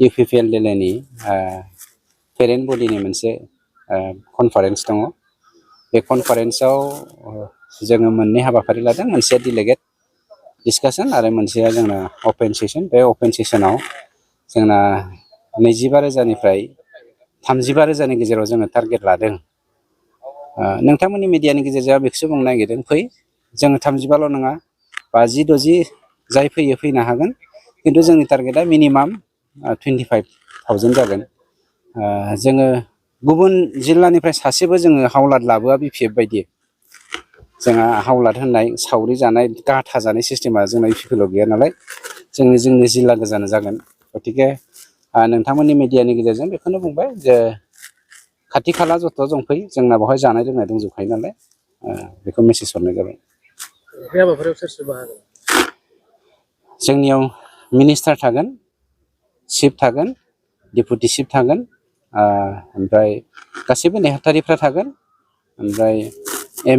UPPL दिल्लीनि parent बडिनि मोनसे conference दङ। बे कनफारेन्सआव जोङो मोननै हाबाफारि लादों, मोनसेया डिलेगेट डिस्कासन आरो मोनसेया जोंना अपेन सेसन। बे अपेन सेसनाव जोंना 25,000निफ्राय 35,000नि गेजेराव जोङो टारगेट लादों। नोंथांमोननि मिडियानि गेजेरजों बेखौसो बुंनो नागिरदों, फै जोङो 35ल' नङा, 50-60 जाय फैयो फैनो हागोन, खिन्थु जोंनि टारगेटआ मिनिमाम 25,000 जागोन। जोङो गुबुन जिल्लानिफ्राय सासेबो जोङो हावलाद लाबोआ BPF बायदि। जोंहा हावलाद होननाय सावरि जानाय गाथा जानाय सिस्टेमा जोंना UPPL गैया नालाय, जोंनि जिल्ला गोजानो जागोन। गतिके नोंथांमोननि मिडियानि गेजेरजों बेखौनो बुंबाय जे खाथि खाला जत' दंफै, जोंना बेवहाय जानाय लोंनाय दंजोबखायो नालाय, बेखौ मेसेज हरनाय जाबाय। बे हाबाफारियाव सोर सोर बाहागो? जोंनियाव मिनिस्टार थागोन, चिफ थागोन, डेपुटि चिफ थागोन, ओमफ्राय गासैबो नेहाथारिफ्रा थागोन, ओमफ्राय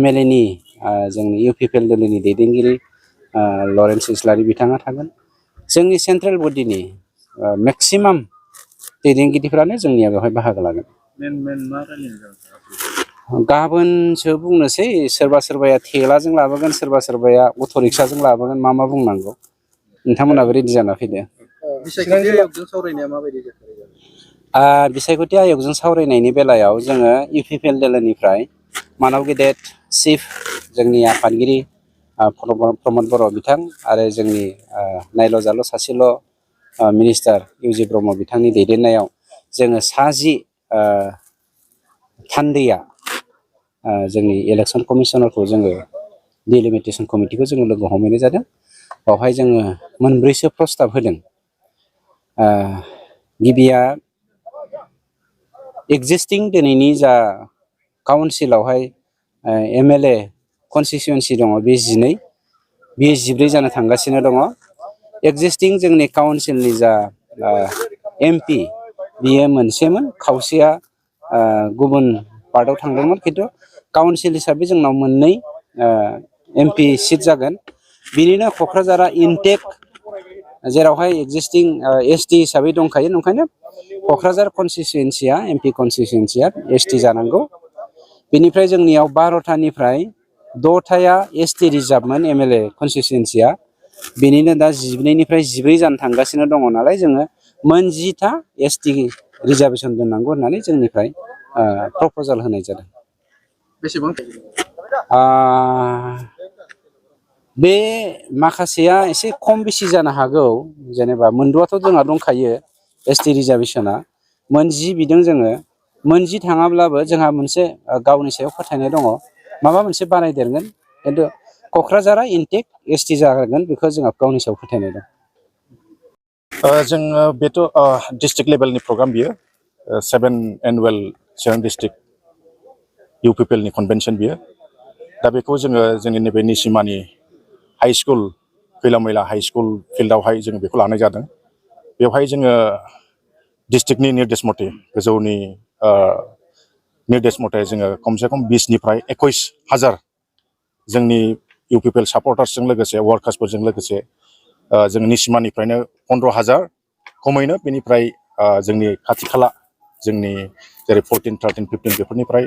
MLA नि जोंनि UPPL दिल्लीनि दैदेनगिरि लरेन्स इस्लारि बिथाङा थागोन। जोंनि सेन्ट्रेल बडिनि मेक्सिमाम दैदेनगिरिफ्रानो जोंनिया बेवहाय बाहागो लागोन। गाबोनसो बुंनोसै, सोरबा सोरबाया थेलाजों लाबोगोन, सोरबा सोरबाया अट' रिक्साजों लाबोगोन, मा बुंनांगौ नोंथांमोनाबो रेडि जाना फैदो। बिसायख'थि आय'गजों सावरायनाया माबायदि जाखो? बिसायख'थि आय'गजों सावरायनायनि बेलायाव जोङो UPPL दिल्लीनिफ्राय मानाव गेदेर चिफ जोंनि आफादगिरि प्रमद बर' बिथां आरो जोंनि नायल' जाल' सासेल' मिनिस्टार UG ब्रह्म बिथांनि दैदेननायाव जोङो 60 थान्दैया जोंनि इलेक्सन कमिसनारखौ जोङो डिलिमिटेसन कमिटिखौ जोङो लोगो हमहैनाय जादों। बेवहाय जोङो मोनब्रैसो प्रस्ताब होदों। गिबिया एक्जिस्टिं दिनैनि जा काउन्सिलावहाय MLA कनस्टिटिउन्सि दङ, बे 12, बेयो 14 जानो थांगासिनो दङ। एक्जिस्टिं जोंनि काउन्सिलनि जा MP बियो मोनसेमोन, खावसेया गुबुन पार्टआव थांदोंमोन, खिन्थु काउन्सिल हिसाबै जोंनाव 2 MP सिट जागोन। बिनिनो क'क्राझारा इनटेक, जेरावहाय एक्जिस्टिं ST हिसाबै दंखायो, ओंखायनो क'क्राझार कनस्टिटिउन्सिया MP कनस्टिटिउन्सिया ST जानांगौ। बेनिफ्राय जोंनियाव 12थानिफ्राय 6थाया ST रिजार्भमोन MLA कनस्टिटिउन्सिया, बेनिनो दा 12निफ्राय 14 जानो थांगासिनो दङ नालाय, जोङो 10था ST रिजार्भेसन दोननांगौ होननानै जोंनिफ्राय प्रप'जाल होनाय जादों। बेसेबां? बे माखासेया एसे खम बेसि जानो हागौ, जेनेबा मोनद'आथ' जोंहा दंखायो ST रिजार्भेसना, 10 बिदों जोङो। 10 थाङाब्लाबो जोंहा मोनसे गावनि सायाव फोथायनाय दङ, माबा मोनसे बानायदेरगोन, खिन्थु क'क्राझारा इनटेक ST जागोन, बेखौ जोंहा गावनि सायाव फोथायनाय दं। जोङो बेथ' डिस्ट्रिक्ट लेभेलनि प्रग्राम बियो, 7 एनुवेल चिरां डिस्ट्रिक्ट UPPL नि कनभेनसन बियो। दा बेखौ जोङो जोंनि नैबे निसिमानि हाइ स्कुल, खैला-मैला हाइ स्कुल फिल्डआवहाय जोङो बेखौ लानाय जादों। बेवहाय जोङो डिस्ट्रिक्टनि निर्देश मथे, गोजौनि निर्देश मथे जोङो खमसे खम 20निफ्राय 21,000 जोंनि UPPL सापर्टार्सजों लोगोसे वार्कार्सफोरजों लोगोसे जों निसिमानिफ्रायनो 15,000 खमैनो, बेनिफ्राय जोंनि खाथि खाला जोंनि जेरै 14, 13, 15 बेफोरनिफ्राय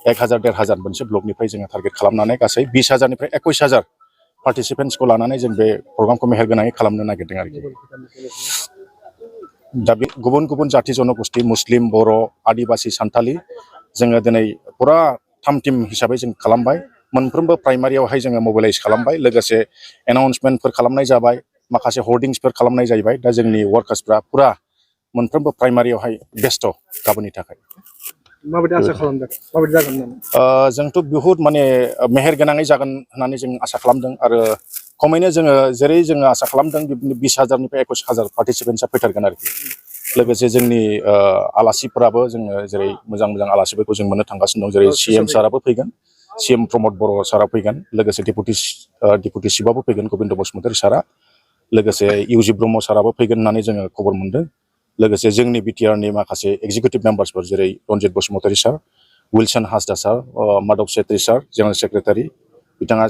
1,000-1,500 मोनसे ब्लकनिफ्राय जोङो टारगेट खालामनानै गासै 20,000निफ्राय 21,000 पार्टिसिपेन्ट्सखौ लानानै जों बे प्रग्रामखौ मेहेरगोनाङै खालामनो नागिरदों आरोखि। दा बे गुबुन गुबुन जाथि जनगोष्ठी, मुस्लिम, बर', आदिबासि, सान्थालि, जोङो दिनै फुरा थाम टिम हिसाबै जों खालामबाय। मोनफ्रोमबो प्राइमारियावहाय जोङो मबिलाइज खालामबाय, लोगोसे एनाउन्समेन्टफोर खालामनाय जाबाय, माखासे हर्डिंसफोर खालामनाय जाहैबाय। दा जोंनि वार्कार्सफ्रा फुरा मोनफ्रोमबो प्राइमारियावहाय बेस्थ' गाबोननि थाखाय। माबायदि आसा खालामदों, माबायदि जागोन होननानै? जोंथ' बहुद माने मेहेरगोनाङै जागोन होननानै जों आसा खालामदों, आरो खमैनो जोङो जेरै जोङो आसा खालामदों बिदिनो 20,000निफ्राय 21,000 पार्टिसिपेन्टसा फैथारगोन आरोखि। लोगोसे जोंनि आलासिफोराबो जोङो जेरै मोजां मोजां आलासिफोरखौ जों मोननो थांगासिनो दं, जेरै CM साराबो फैगोन, CM प्रमद बर' सारा फैगोन, लोगोसे डेपुटि चिफआबो फैगोन गबिन्द बसुमतारी सारा, लोगोसे UG ब्रह्म साराबो फैगोन होननानै जोङो खबर मोनदों। लोगोसे जोंनि BTRनि माखासे एग्जिकिउटिभ मेम्बार्सफोर जेरै Ranjit Basumatary sir, Wilson Hasda sir, Madhav Chetri sir general secretary, बिथाङा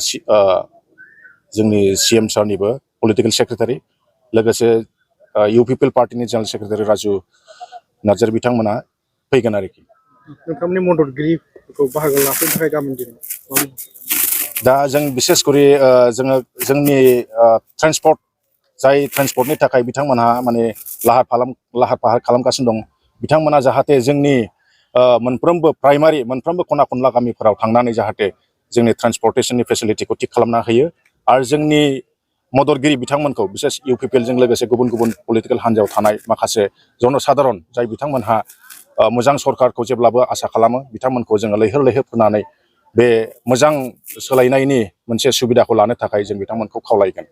जोंनि CM सारनिबो पलिटिकेल सेक्रेटारि, लोगोसे UPPL पार्टीनि जेनेरेल सेक्रेटारि राजु नार्जारि बिथांमोना फैगोन आरोखि नोंथांनि मददगिरिफोरखौ बाहागो लाफैनो थाखाय गाबोन दिनै दा जों बिसेस करि जोङो जोंनि ट्रेन्सपर्ट जाय ट्रेन्सपर्टनि थाखाय बिथांमोनहा माने लाहार फाहार खालामगासिनो दं बिथांमोना जाहाथे जोंनि मोनफ्रोमबो प्राइमारि मोनफ्रोमबो खना खनला गामिफोराव थांनानै जाहाथे जोंनि ट्रेन्सपर्टेशननि फेसिलिटिखौ थिग खालामना होयो आरो जोंनि मददगिरि बिथांमोनखौ बिसेस UPPL जों लोगोसे गुबुन गुबुन पलिटिकेल हान्जायाव थानाय माखासे जनसाधारन जाय बिथांमोनहा मोजां सरकारखौ जेब्लाबो आसा खालामो बिथांमोनखौ जोङो लैहोर लैहोर फोनानै बे मोजां सोलायनायनि मोनसे सुबिदाखौ लानो थाखाय जों बिथांमोनखौ खावलायगोन